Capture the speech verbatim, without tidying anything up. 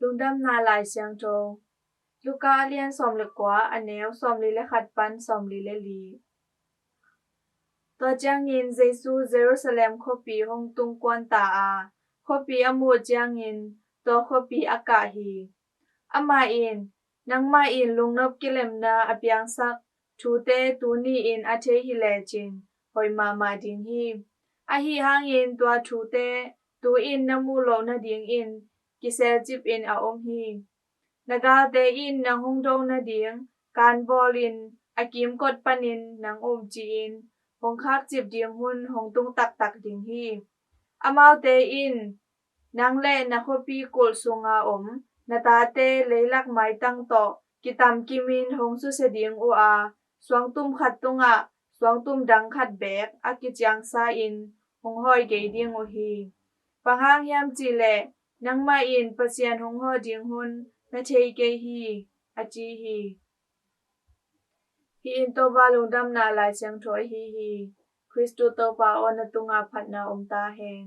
Lungdamna Lai Siangtho. Luka a lian sawm le kua, a neu sawmli le khat pan sawmli le li. Tua ciangin Jesu Jerusalem khuapi hong tung kuan ta a, khuapi a muh ciangin tua khuapi a kah hi. Amah in, "Nangmah in lungnop kilemna a piangsak thute tuni-in a thei hi lecin hoih mahmah ding hi. Ahi hangin tua thute tu-in na muh loh nadingin kiselcipin a om hi. Na galte in nang hong do nading kanbawlin a kimkot panin nang um ci-in hong khakcip ding hun hong tung taktak ding hi. Amaute in nang le na khuapi kulh sunga om na tate leilak maitang tawh kitamkimin hong susia ding uh a, suangtum khat tungah suangtum dang khat beek a kiciangsa-in hong hawi kei ding uh hi. Bang hang hiam cih leh nangmah in Pasian hong hawh ding hun na thei kei hi," a ci hi. Hih in Topa Lungdamna Lai Siangtho ahi hi. Khristu Topa aw, na tungah phatna om ta hen.